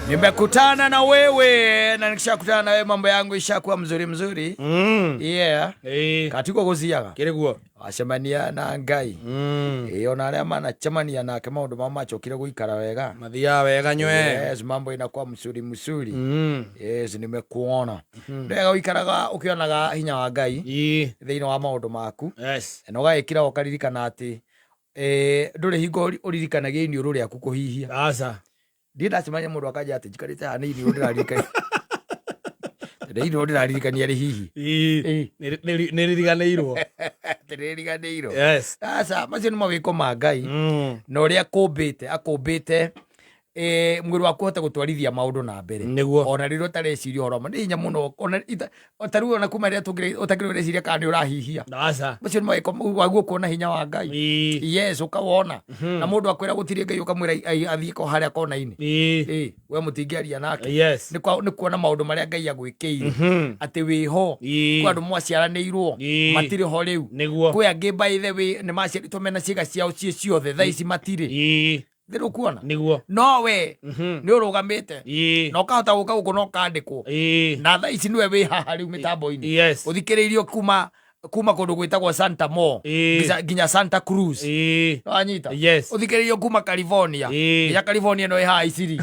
Nimekutana na wewe na nikishakutana na wewe mambo yangu ishakuwa mzuri mzuri. Yeah. Katiko guciaga Kĩrĩ guo. Wacemania na Ngai. Ĩ, ona arĩa manacemania nake maũndũ mao macokire gũikara wega. Mathiaga wega nywe. Yes, mambo inakuwa mzuri mzuri. Yes, nimekuona. Wega ũikaraga ũkĩonaga hinya wa Ngai thĩinĩ wa maũndũ maku. Na ũgagĩkira ũkaririkana atĩ ndũrĩ hingo ũririkanagia iniũrũ rĩaku kũhihia. Aca. Ndirĩ ndacemania mũndũ akanja atĩ njikarĩte haha nĩ iniũrũ ndĩraririkania. Nĩ iniũrũ ndĩraririkania rĩ hihi. Nĩ ririganĩirwo. Atĩ nĩrĩriganĩirwo. Yes. Aca, macio nĩ mawĩko ma Ngai. Na ũrĩa akũmbĩte, akũmbĩte mwĩrĩ waku ũhote gũtwarithia maũndũ na mbere. Nĩguo. Ona rĩrĩa ũtareciria ũhoro ma nĩ hinya mũno ona ta rĩu ona kuma rĩrĩa tũngĩrĩ ũtakĩrĩ ũreciria kana nĩ ũrahihia. Aca. Macio nĩ mawĩko waguo kuona hinya wa Ngai. Yes, ũkawona. Na mũndũ akwĩra gũtirĩ Ngai ũkamwĩra athiĩ ko harĩa kona-inĩ. Ĩ, we mũtingĩaria nake. Yes. Nĩ kuona maũndũ marĩa Ngai agwĩkĩire. Atĩ wĩho. Kwĩ andũ mwaciaranĩirwo. Matirĩ ho rĩu. Nĩguo. Kwĩ angĩ by the way nĩ maciarĩtwo mena ciĩga ciao ciĩ ciothe thaa ici matirĩ. Thĩ ũkuona? Nĩguo. No we nĩ ũrũgamĩte. Na ũkahota gũka gũkũ na ũkandĩkwo. Na thaa ici nĩwe wĩ haha rĩu mĩtambo-inĩ. Yes. Ũthikĩrĩirio kuma kũndũ gwĩtagwo Santa Mo nginya Santa Cruz. Wanyita? Yes. Ũthikĩrĩirio kuma California. Nginya California no ĩ haha Isiri.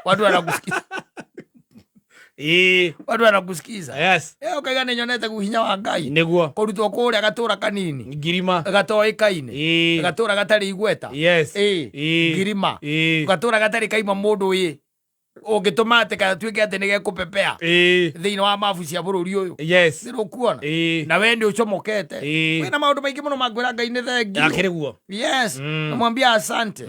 Watu wanakusikiza. Watu wanakusikiza. Yes. Ũkaiga nĩ nyonete hinya wa Ngai. Nĩguo. Kũrutwo kũrĩa gatũra kanini. Ngirima. Gatoĩkaine. Gatũra gatarĩ igweta. Yes. Ngirima. Gatũra gatarĩ kaima mũndũ ĩ. Ũngĩtũma atĩ gatuĩke atĩ nĩ gekũpepea. Thĩinĩ wa mabu cia bũrũri ũyũ. Yes. Nĩ ũkuona. Na we nĩ ũcomokete. Wĩna maũndũ maingĩ mũno ma kwĩra Ngai nĩ thengiũ. Akĩrĩ guo. Yes. Namwambia asante.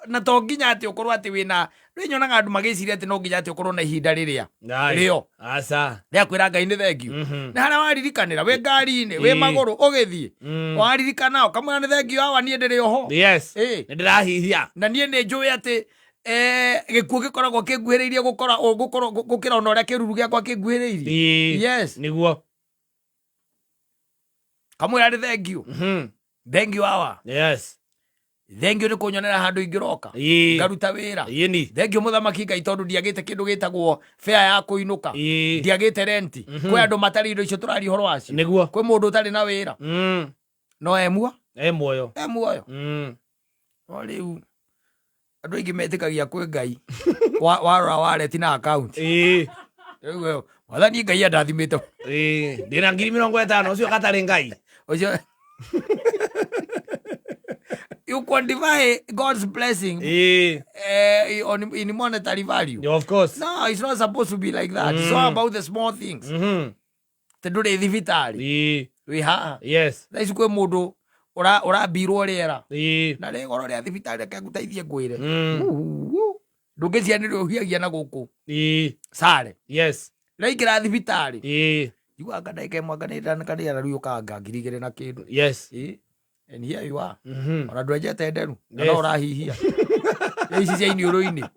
Na to nginya atĩ ũkorwo atĩ wĩna rĩu nyonaga andũ magĩciria atĩ no nginya atĩ ũkorwo na ihinda rĩrĩa rĩo Aca. Rĩa kwĩra Ngai nĩ thengiũ. Nĩ harĩa waririkanĩra wĩ ngari-inĩ wĩ magũrũ ũgĩthiĩ. Waririkana ũkamwĩra nĩ thengiũ awa niĩ ndĩrĩ oho. Yes. Ĩ. Nĩ ndĩrahihia. Na niĩ nĩ njũĩ atĩ gĩkuũ gĩkoragwo kĩnguhĩrĩirie gũkora gũkorwo gũkĩra ona ũrĩa kĩruru gĩakwa kĩnguhĩrĩirie. Yes. Nĩguo. Kamwĩra nĩ thengiũ. Thengiũ awa. Yes. Thengiũ nĩ kũnyonera handũ ingĩroka. Ngaruta wĩra. Ĩni. Thengiũ mũthamaki Ngai tondũ ndiagĩte kĩndũ gĩtagwo fare ya kũinũka. Ndiagĩte renti. Kwĩ andũ matarĩ indo icio tũraria ũhoro wacio. Nĩguo. Kwĩ mũndũ ũtarĩ na wĩra. No e muoyo. E muoyo. E muoyo. No rĩu andũ aingĩ metĩkagia kwĩ Ngai. Warora wallet na account. Rĩu mwathani Ngai andathimĩte. Ndĩna 50,000 ũcio gatarĩ Ngai. Ũcio you quantify God's blessing on, in monetary value. Yeah, of course. No, it's not supposed to be like that. It's all about the small things. Tondũ ndũrĩ thibitarĩ. Wĩ haha. Yes. Thaa ici kwĩ mũndũ ũrambirwo rĩera. Na rĩ goro rĩa thibitarĩ reke ngũteithie ngwĩre. Ndũngĩcianĩrwo ũhiagia na gũkũ. Sare. Yes. Raingĩra thibitarĩ. Njiguaga ndagĩka ĩmwe anga nĩ rĩu yũkaga 2,000 na kĩndũ. Yes. And here you are. Ona ndwenjete nderu. Na no ũrahihia. Ici cia iniũrũ-inĩ.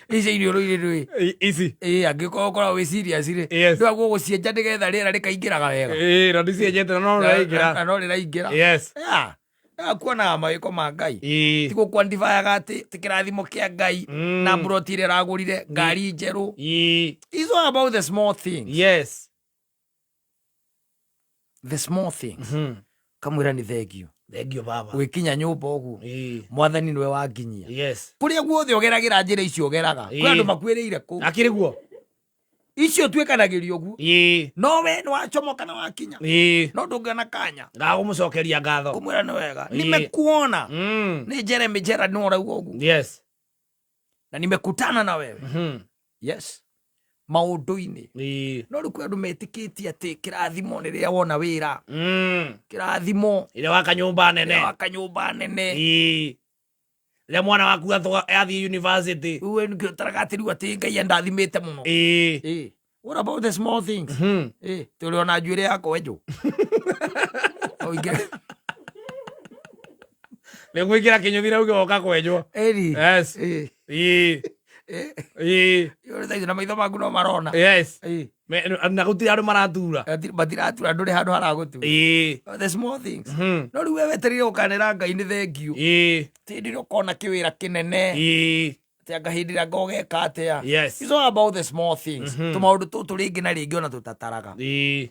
Ici cia iniũrũ-inĩ ndũĩ. Ici. Ĩ, angĩkorwo ũkoragwo wĩ serious rĩ. Yes. Ndũgakorwo gũcienja nĩgetha rĩera rĩkaingĩraga wega. Na ndicienjete na no rĩraingĩra. Na no rĩraingĩra. Yes. Yeah. Kuonaga mawĩko ma Ngai. Ti gũkwantibayaga atĩ ti kĩrathimo kĩa Ngai na mburoti ĩrĩa ĩragũrire ngari njerũ. It's all about the small things. Yes. The small things. Kamwĩra nĩ thengiũ. Thengiũ baba. Ũgĩkinya nyũmba ũguo. Mwathani nĩwe wanginyia. Yes. Kũrĩa guothe ũgeragĩra njĩra icio ũgeraga. Kwĩ andũ makuĩrĩire kũu. Akĩrĩ guo. Icio tuĩkanagĩrio ũguo. No we nĩ wacomoka na wakinya. No ndũngĩona kanya. Gagũmũcokeria ngatho. Kũmwĩra nĩ wega. Nimekuona. Nĩ Jeremy Gerard nĩ ũrauga ũguo. Yes. Na nimekutana na wewe. Yes. Maũndũ-inĩ. No rĩu kwĩ andũ metĩkĩtie atĩ kĩrathimo nĩ rĩrĩa wona wĩra. Kĩrathimo. Rĩrĩa waka nyũmba nene. Rĩrĩa waka nyũmba nene. Rĩrĩa mwana waku athiĩ university. Rĩu nĩkĩo ũtaraga atĩ rĩu atĩ Ngai andathimĩte mũno. What about the small things? Tũrĩ ona njuĩrĩ yakwa enjwo. Ũingĩre. Nĩ gwĩkĩra kĩnyũthi na uge woka kwenjwo. Ĩni. Yes. Ĩĩ. Ĩ, thaa ici na maitho maku no marona. Yes. Ĩ, Na gũtirĩ andũ maratura. Matiratura, ndũrĩ handũ haragũtura. Ĩĩ. The small things. No rĩu we wetereire gũkanĩra Ngai nĩ thengiũ. Ĩĩ. Hĩndĩ ĩrĩa ũkona kĩwĩra kĩnene. Ĩĩ. Atĩ anga hĩndĩ ĩrĩa ngogeka atĩa. Yes. It's all about the small things. Tũmaũndũ tũtũ rĩngĩ na rĩngĩ ona tũtataraga. Ĩĩ.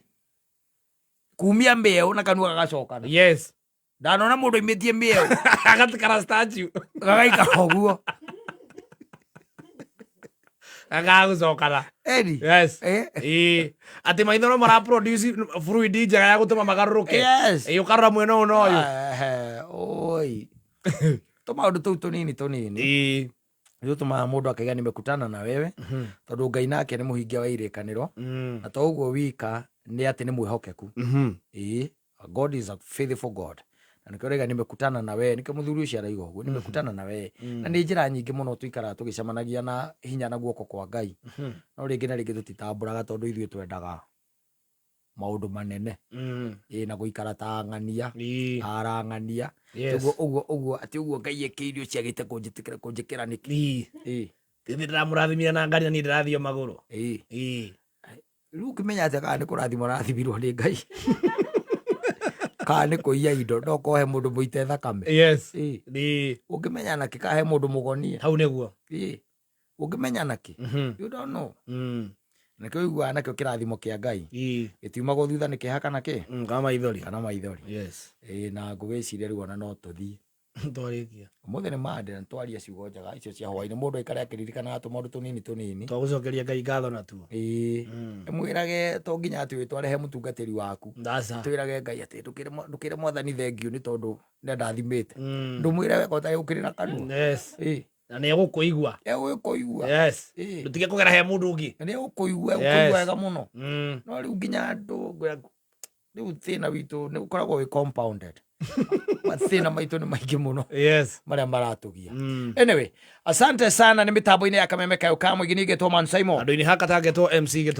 Kumia mĩeũ na kanua gagacokana. Yes. Ndanona mũndũ aimĩtie mĩeũ. Agatikara statue. Gagaikara ũguo. Gagagũcokana. Eni. Yes. Eh. Ĩĩ. Atĩ maitho no mara produce fluid njega ya gũtũma magarũrũke. Yes. Ĩĩ, ũkarora mwena ũyũ na ũyũ. Ehe, oi. Tũmaũndũ tũu tũnini tũnini. Ĩĩ. Nĩ tũtũmaga mũndũ akaiga nimekutana na wewe. Tondũ Ngai nake nĩ mũhingia wa irĩkanĩro. Na to ũguo wika nĩ atĩ nĩ mwĩhokeku. Ĩĩ. God is a faithful God. Na nĩkĩo ũraiga nimekutana na wewe, nĩkĩo mũthuri ũcio araiga ũguo, nimekutana na wewe. Na nĩ njĩra nyingĩ mũno tũikaraga tũgĩcemanagia na hinya na guoko kwa Ngai. No rĩngĩ na rĩngĩ tũtitambũraga tondũ ithuĩ twendaga maũndũ manene. Ĩĩ, na gũikara ta ng'ania, arang'ania. Yes. Ũguo ũguo ũguo atĩ ũguo Ngai ekĩire ũcio agĩte kũnjĩtĩkĩra kũnjĩkĩra nĩkĩ? Ĩĩ. Ĩĩ. Tithĩ ndĩramũrathimire na ngari na niĩ ndĩrathiĩ o magũrũ. Ĩĩ. Ĩĩ. Rĩu ũkĩmenya atĩa kana nĩ kũrathimwo arathimirwo nĩ Ngai? Kana nĩ kũiya indo no kohe mũndũ mũite thakame? Yes. Ĩĩ. Ĩĩ. Ũngĩmenya nakĩ kana he mũndũ mũgonie? Hau nĩguo. Ĩĩ. Ũngĩmenya nakĩ? You don't know. Nĩkĩo ũiguaga nakĩo kĩrathimo kĩa Ngai. Ĩĩ. Gĩtiumagwo thutha nĩ kĩeha kana kĩ? Kana maithori. Kana maithori. Yes. Ĩĩ, na ngũgĩciria rĩu ona no tũthiĩ. Twarĩkia. Ũmũthĩ nĩ Monday na twaria ciugo njega icio cia hwaĩ-inĩ. Mũndũ aikare akĩririkanaga tũmaũndũ tũnini tũnini. Twagũcokeria Ngai ngatho natuo. Ĩĩ. Mwĩrage to nginya atĩ wĩtware he mũtungatĩri waku. Ndaca. Twĩrage Ngai atĩ ndũkĩre mwathani thengiũ nĩ tondũ nĩ andathimĩte. Ndũmwĩre wega ũtarĩ ũkĩrĩ na kanua. Yes. Ĩĩ. Na nĩ egũkũigua. Egũkũigua. Yes. Ĩĩ. Ndũtige kũgera he mũndũ ũngĩ. Na nĩ egũkũigua, Yes. egũkũigua wega mũno. No rĩu nginya andũ ngwĩra rĩu thĩna witũ nĩ ũkoragwo wĩ compounded. Mathĩna maitũ nĩ maingĩ mũno. Yes. Marĩa maratũgia. Anyway, asante sana nĩ mĩtambo-inĩ ya Kameme Kayũ ka Mũingĩ ningĩ Man Simon. Andũ-inĩ haka tangetwo MC Gĩto.